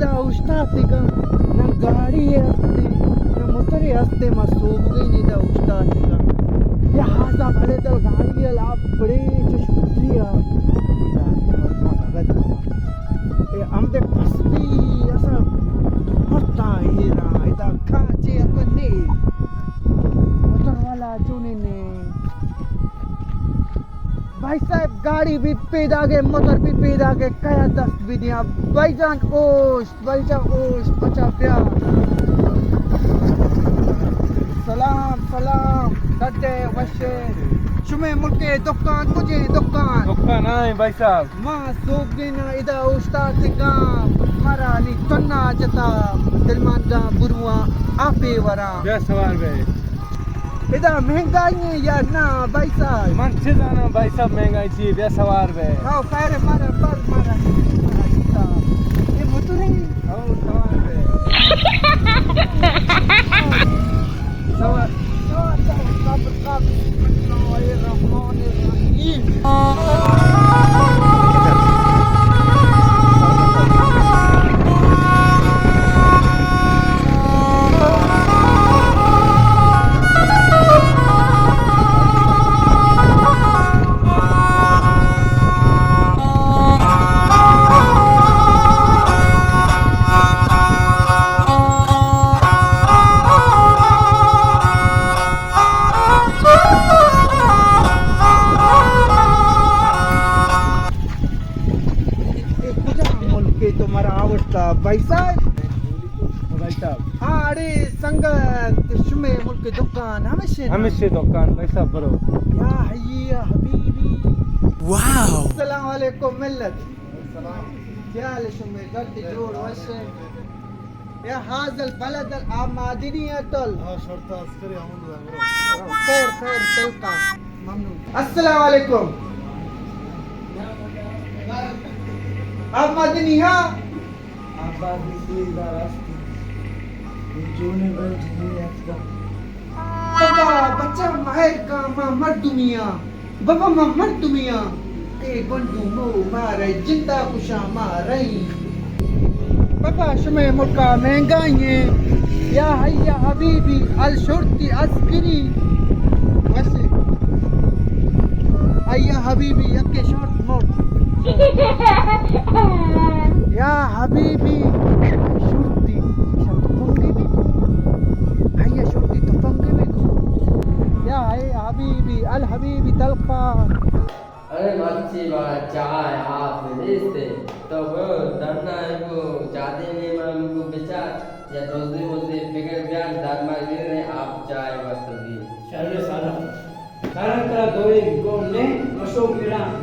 ادا اوشتاتگاں، نہ گاڑی ء ہستے، نہ موترے ہستے، ما سوبگین ادا اوشتاتگاں۔ یا ہازا بلدل گاڑی ء لاپ بڑے چو شوتی ء۔ اے ہمدے پستی اسا مرتا ایران، ادا کاچے اتنے۔ موتر والا چونے نے۔ بھائی صاحب، گاڑی بھی پیدا گئے، موتر بھی پیدا گئے، کیا دست بھی دیا۔ بھائی جان، اوشت، بھائی جان، اوشت، بچا بیا۔ سلام، سلام، گڈے وشے۔ شمے ملکے دکان، کجے دکان؟ دکان آئیں بھائی صاحب۔ ما سوگینا ادا اوشتاتگاں، مرا نی تنا جتا، دلمانگاں برواں آپے وراں۔ بیا سوار بے۔ ادا مہنگائی ایں یا نا بھائی صاحب؟ من چے زاناں بھائی صاحب مہنگائی چی ایں، بیا سوار بے۔ ہاں، خیر ایں، مارا پر مارا۔ اے موتر ایں؟ ہاں، سوار بے۔ سوار، سوار، سوار، سوار، سوار۔ بسم اللہ الرحمن الرحیم۔ اے کجا ملک ایں تو مارا آورتا بھائی صاحب؟ بھائی صاحب۔ ہاں، اڑے سنگت، شمے ملک دکان ہمیشے نا؟ ہمیشے دکان، بھائی صاحب، برو۔ یا حیی یا حبیبی۔ واو۔ السلام علیکم ملت۔ السلام۔ کیا حال ایں شمے؟ گڈ جوڑ وش ایں؟ یا حاضل بلدل آ مادنی اتل۔ ہاں، شرطہ عسکری ہمون دنگرو۔ خیر، خیر، تلقا۔ ممنون۔ السلام علیکم۔ آ مادنی ہاں؟ آبادی سوئی دار استی۔ جونے بل جنی اتکا۔ بابا، بچا مہر کا ما مردمیاں۔ بابا، ما مردمیاں۔ اے گونڈو مو مارے جندا کشا مارے۔ بابا، شمے ملکا مہنگائی ایں۔ یا حی یا حبیبی، الشرطی عسکری۔ بس۔ ایا حبیبی، یکے شرط مرد۔ یا حبیبی، شرطی، شرط پنگی بی۔ ایا شرطی تو پنگی بی کو۔ یا اے حبیبی، الحبیبی تلقا۔ ارے مرچی با چائے آپ نیست، تو برو دنا کو جادے نے من کو بچار یا دوزی موزی فکر بیان درما گرنے آپ چائے واسطے دی۔ شر سارا۔ سارا ترا دوئی گون نے مشو گران۔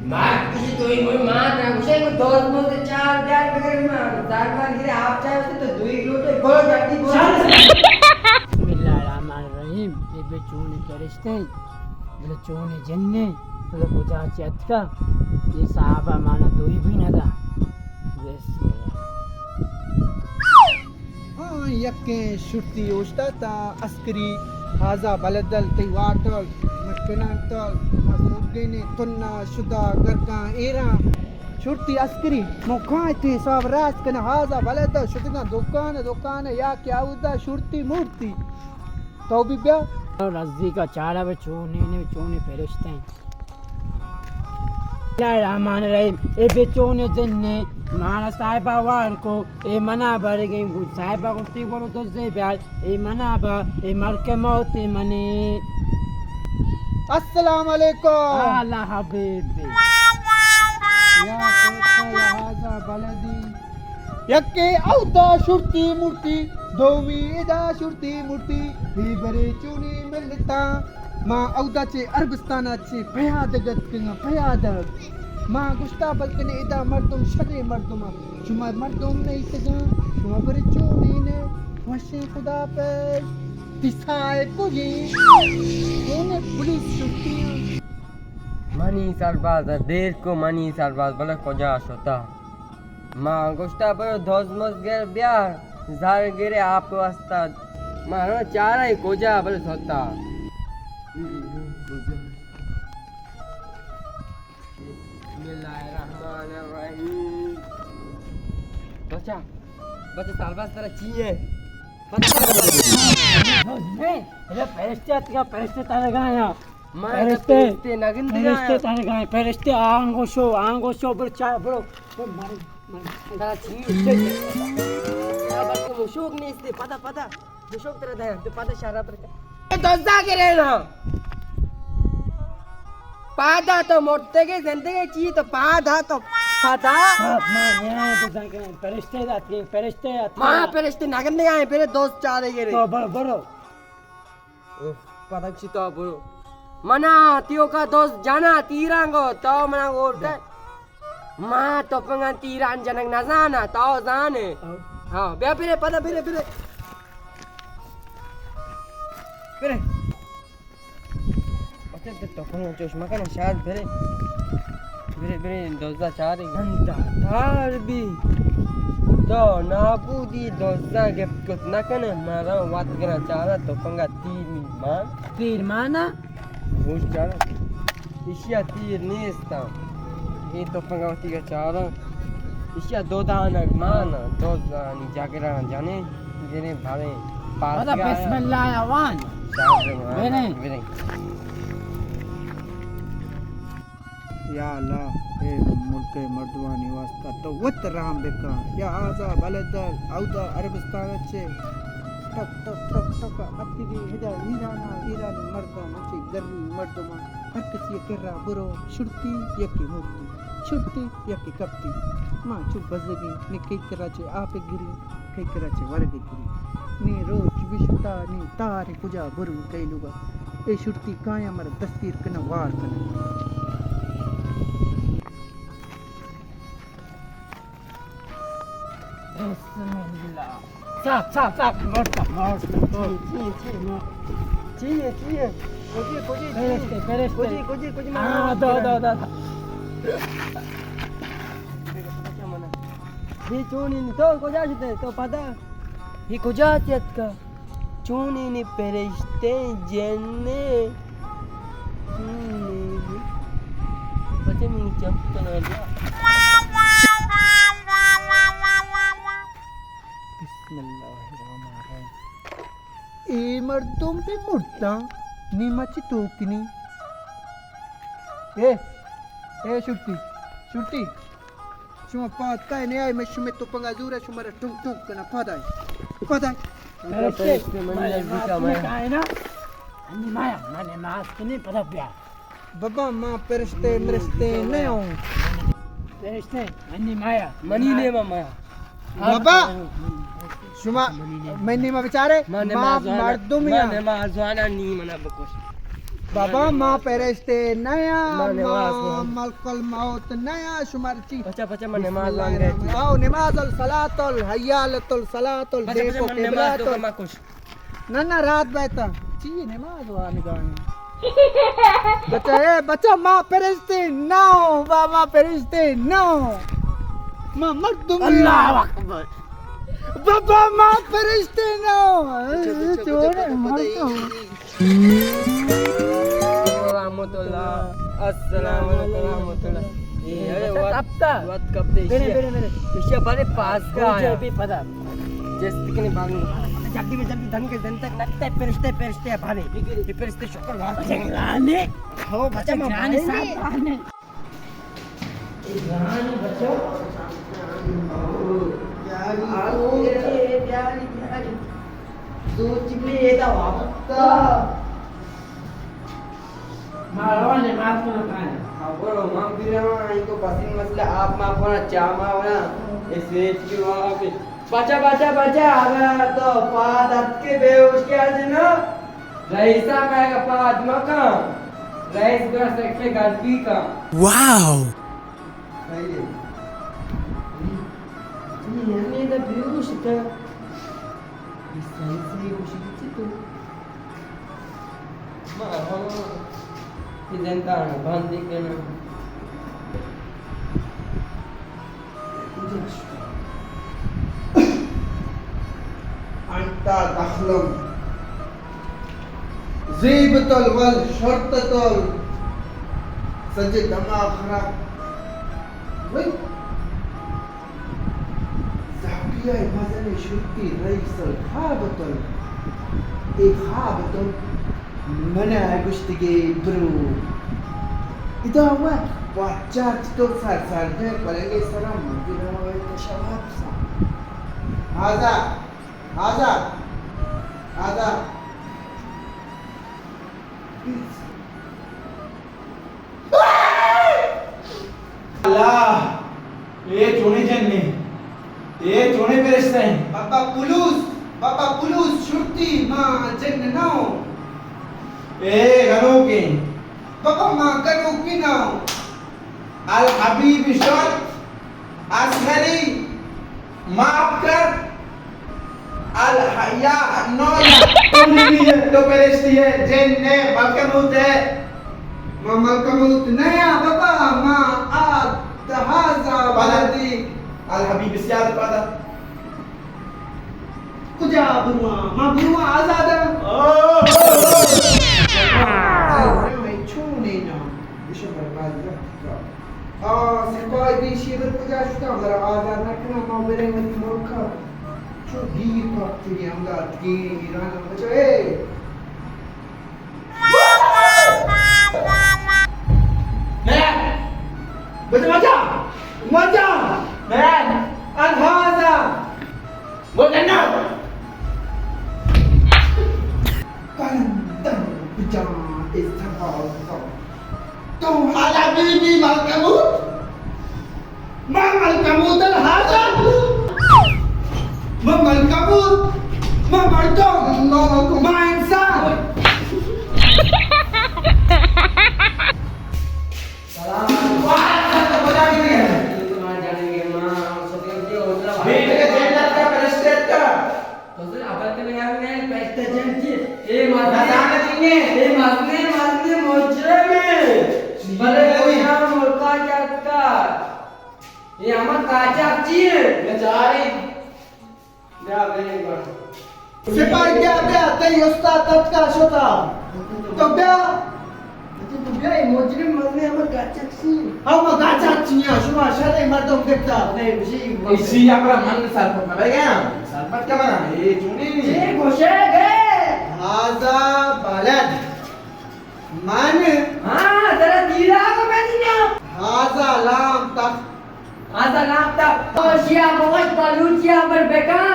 مات کسی دوئی موئی مات نہ گوشے کو دوست موزی چار بیان بگر مان۔ درما گرے آپ چائے واسطے تو دوئی لوٹے برو جلدی برو۔ شر سارا۔ بسم اللہ الرحمن الرحیم۔ اے بے چونیں فرشتے، بلے چونیں جنے، بلے کجا چہ اتکا، اے صحابہ مانا دوئی بھی نہ دا۔ بسم اللہ۔ ہاں، یکیں شرطی اوشتاتا عسکری، ہازا بلدل تئی واٹل، مکنان تل، مسوگینے تنا شدا گرگاں ایران۔ شرطی عسکری، مکان تئی حساب راست کن، ہازا بلدل شدگاں دکان، دکان یا کہ اودا شرطی مورتی۔ تو بھی بیا۔ رزی کا چارہ بے چونیں نے، چونیں فرشتے ہیں۔ بسم اللہ الرحمن الرحیم۔ اے بے چونیں جن نے، مانا صاحبہ وار کو، اے منا برگیں گو، صاحبہ گوشتی گورو تو زے بیار، اے منا با، اے ملک موت اے منی۔ السلام علیکم۔ اللہ حبیب۔ یا کوکل ہازا بلدی۔ یکے اودا شرطی مرتی، دومی ادا شرطی مرتی، بے برے چونی ملتا۔ ما اودا چے عربستان چے پیادگ اتکگاں، پیادگ۔ ما گشتا بلکن ادا مردم شرے مردم، شما مردم نیتگاں، شما برے چونی نے، وشیں خدا پیش، تی صاحب کجی، کون پولیس شرطی ہیں۔ منی سرباز دیر کو، منی سرباز بلے کجا شتا؟ ما گوشتا برو دزمز گر بیار، زر گرے آپ واسطہ۔ ما رو چارہ کجا بل سوتا۔ بسم اللہ الرحمن الرحیم۔ بچہ سالباز ترا چی ہے؟ پتہ نہیں۔ اے، اے فرشتے اتکا، فرشتے ترا گایا۔ ما فرشتے، فرشتے نگندگا۔ فرشتے ترا گایا، فرشتے آنگو شو، آنگو شو، برو چا، برو۔ برو، مر، مر۔ ترا چی؟ آ، بلکہ مشوک نیستے، پدا، پدا۔ مشوک ترا دایا، تو پدا شہرا پر۔ اے دزا گرے نا۔ پادا تو مرتگے زندگے چی تو پادا تو پادا۔ ما، ما، ما، تو زنگ کریں، فرشتے داتیں، فرشتے آتیں۔ ما فرشتے نگندگا ہیں، پھر دوست چارے گرے۔ تو برو، برو۔ اوف، پدا چی تو برو۔ منا تیوکا دوست جانا تیرانگو، تو منا گوٹے۔ ما تپنگان تیران جنگ نزانا، تو زانے۔ ہاں۔ ہاں، بیا پھرے، پدا پھرے، پھرے۔ پھرے۔ اچھا، تو تپنگان چوش مکن، شاید پھرے۔ پھرے، پھرے، دوزا چاری۔ انتا تار بی۔ تو نابودی دوزا گپت کت نکنے، مارا وات گرا چارا تپنگا تیر نی مان۔ تیر مانا؟ گوش جانا۔ ایشی ءَ تیر نیست۔ اے تپنگ وتی ءَ چاراں۔ ایشی ءَ دو دانگ مان، دو دانی جگراں جنیں، گریں بھریں۔ پاس بسم اللہ وان۔ بریں۔ بریں۔ یا اللہ، اے ملک ءِ مردمانی واسطہ تو وت رحم بکن۔ یا آزا بلدل اودا عربستان چے ٹک ٹک ٹک ٹک اتکگی ہدا ایران ءَ، ایرانی مردم انچیں گرمی مردم ءَ۔ ہر کسی ءِ کرا برو، شرتی یکے مرتی، شرتی یکے کپتی۔ ما چو بزگیں، نی کئی کرا چہ آپ گری، کئی کرا چہ ورگ گری۔ نی روچ بشتا، نی تار کجا برو کئی لوگا۔ اے شرتی کایاں مر دستگیر کناں، وار کناں۔ بسم اللہ۔ صاف، صاف، صاف۔ موٹا، موٹا۔ چی، چی، چی؟ چی ہے، چی ہے؟ کجی، کجی، چی؟ فرشتے، فرشتے۔ کجی، کجی، کجی؟ ہاں، دو، دو، دو، دو۔ یہ چونی نہیں، تو کجا شتے؟ تو پتا؟ یہ کجا چت کا؟ چونیں نی پرشتیں جنیں، چونیں نی۔ پچے منی چم کناں جا۔ بسم اللہ الرحمن الرحیم۔ اے مردم بھی مرداں، نی ما چی توکنی۔ اے، اے شرتی، شرتی۔ شما پاد کائے نیائے، من شمے تپنگا زورا شما را ٹنگ ٹنگ کناں۔ پاد آئے، پاد آئے۔ فرشتے، فرشتے، من نزدیکا مایا۔ انی مایا، من نماز کنی پدا بیا۔ بابا، ما فرشتے مرشتے نہ اوں۔ فرشتے، انی مایا۔ منی نیما مایا۔ بابا، شما منی نیما بچارے، ما نماز وانا، مردم ما نماز وانا نی منا بکش۔ بابا، ما فرشتے نیا، ما ملک الموت نیا، شمار چی؟ پچا، پچا، من نماز وانگا۔ آو، نماز الصلاۃ الحیالۃ الصلاۃ الدیکو قبلۃ۔ نہ، نہ، رات بیتا۔ چی نماز وانگا؟ بچا، اے بچا، ما فرشتے نہ، ما، ما فرشتے نہ۔ ما مردم۔ اللہ اکبر۔ بابا، ما فرشتے نہ۔ چور مردم۔ رحمت اللہ۔ السلام علیکم رحمت اللہ۔ اے، اے، وت، وت کپتے۔ میرے، میرے، میرے۔ ایشیا بارے پاس کا آیا۔ بھی پتا۔ جس تکنے باغ۔ جلدی میں جلدی دھن کے دن تک لگتا ہے، فرشتے، فرشتے بھانے۔ یہ فرشتے شکر بھانے۔ ہو بچا، جانی صاحب بھانے۔ سوچ بھی یہ تو وقت۔ ما روان نماز کناں کائیں۔ ہاں، برو، من بھی رواں، ان کو پسند مسئلہ آپ ما پورا چا ما ورا۔ اس ویٹ کی وہاں پہ بچا، بچا، بچا، اگر تو پاد اتکے بے ہوش کیا جنا، رئیسا کہے گا پاد مکن، رئیس گرا سیکٹری غلطی کا۔ واو۔ صحیح ہے۔ یہ ہمیں دا بے ہوش تھا۔ یہ صحیح، صحیح ہوش کی تو۔ ما ہم یہ زندان بند کناں۔ انت دخلم۔ زیب تل ول شرط تل۔ سجے دماغ خراب۔ وہی۔ زہر اے مزنیں شرطی رئیس الخابطل، اے خابطل من ءَ گوشتگے برو۔ ادا وت واجہ تو سر سر دے، پلنگے سرا مردی روا ویت شواب سا۔ آزاد، آزاد، آزاد۔ اللہ! اے چونیں جنے؟ اے چونیں فرشتہ ایں؟ بابا پولیس، بابا پولیس، شرطی، ما جن نہ اوں۔ اے گنوکیں؟ بابا ما گنوک بھی نہ اوں۔ الحبیب شرط، اصغری، معاف کر۔ الحیا نو، تو نبی ئے، تو فرشتی ئے، جن نہ ئے، ملکموت ئے۔ ما ملکموت نہ آں بابا، ما آ دہازا بلے ولدی۔ الحبیب سیاد پادا۔ کجا برواں؟ ما برواں آزاد آں۔ آہ! اے چونیں نام؟ ایشاں برباد نہ کتا۔ آ، سپاہی دیشی بر کجا شتاں؟ برا آزاد نہ کناں، ما بریں وتی ملکا۔ چو گیر کپتگیں، ہمدا اتکیں ایران ءَ بچا، اے! نیا! بچا، بچا! مچا! نیا! الحازا! وہ جنو! کلندر بجان استحاضہ۔ تو حالا بی بی ملکموت؟ ما ملکموت الحاضر؟ ما ملکموت؟ ما مردم؟ ما ملک-، ما انسان؟ سلام۔ واہ، سلام، بجا گئی ہے۔ تو ما جانیں گے، ما سوچیں کہ ہوٹل بیٹے کے جنت کا پرسٹیٹ کا۔ تو سر، ابل کے لگا بھی نہیں، پیسے جن کی۔ اے مزنے، نزانت ہی نہیں۔ اے مزنے، مزنے مجرم ہے۔ بلے کجا ملکا جاتا؟ اے ہمیں کاچا چی ہے؟ بیچاری۔ بیا، بیا، ایک بار۔ سپاہی، بیا، بیا، تئی استاد تتکا شتا۔ تو بیا۔ اچھا، تو بیا، اے مجرم مزنے ہمیں گچک سی۔ ہاں، ما گچک چیاں، شما شریں مردم گپتا۔ نہیں، بشی، ایشی یا پر من سرپد نہ بہ گیا۔ سرپد کیا بنا؟ اے چونی؟ اے گوشے گئے۔ ہاذا بلد۔ من؟ ہاں، ترا تیرا کو میں دیا۔ ہاذا لام تخت۔ ہاذا لام تخت۔ تو شیا بوش بلوچیا پر بکن۔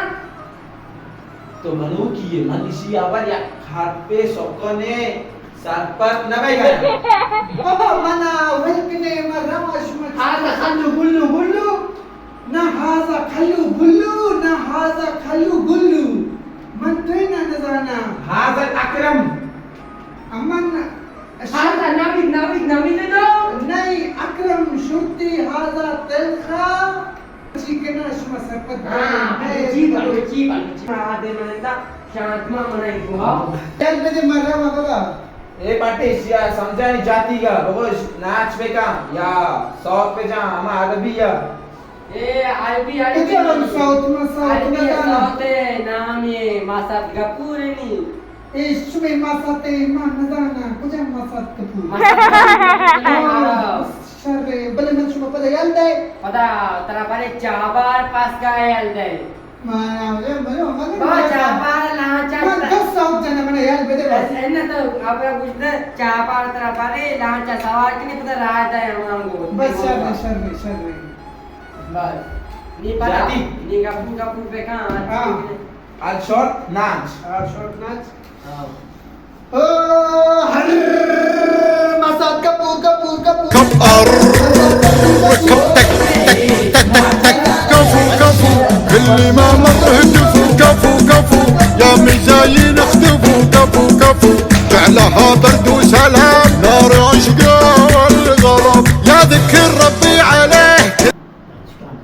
تو منوکی ئے، من ایشی ءَ اول یک حرپے سکنے سرپد نہ بئیگ ءَ آں۔ بابا، من ءَ ول کنے، من رواں شما۔ ہاذا خلو گلو گلو۔ نہ، ہاذا خلو گلو، نہ ہاذا خلو گلو۔ من تو نا نزاناں۔ ہاذا اکرم۔ امن ہاذا نوید، نوید، نوید نو۔ نہیں، اکرم شرطی، ہاذا تلخا۔ چی کنا شما سرپد؟ ہاں، بلوچی، بلوچی، بلوچی۔ آ دے من دا شانت ما منائی کو ہاو۔ چل بدے مرا ما بابا۔ اے پٹے شیا سمجھانی جاتی گا، بگوش ناچ بکا یا سوت پہ جان، ہما عربی یا۔ اے عربی، عربی۔ بجان سوت، ما سوت عربی نزاناں۔ سوت نام یہ ماسات گپور نی۔ اے شمے ماسات ما نزاناں، کجا ماسات گپور؟ ماسات گپور۔ ہاں، شر، بلے من شما پدا یل دے۔ پدا ترا بلے چابار پاس گا یل دے۔ ما، ما، ما، ما، با چابار لانچا من دو سوت جنہ، من یل بدے بس۔ ان تو ابرا گوشت چابار ترا بلے لانچا سوار کنی پدا راہ دے ہمان گو۔ بس شر، شر، شر۔ بس۔ نی پدا، جاتی۔ نی گپو گپو بکن۔ ہاں۔ آج شارٹ ناچ۔ آج شارٹ ناچ۔ ہاں۔ او، ہر مسات کپور، کپور، کپور۔ کپ ار، کپ تک، تک، تک، تک، تک۔ کفو، کفو، اللي ما مر اهتفوا. كفو، كفو، يا مزاين اختفوا. كفو، كفو، جعلها برد وسلام. نار عشق والغرام، يا ذكر ربي عليه.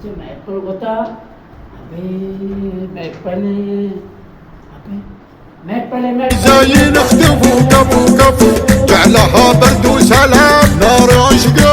چہ محفل وتا، ابے محفل، ابے محفل، محفل۔ زاين اختفوا، كفو، كفو، جعلها برد وسلام. نار عشق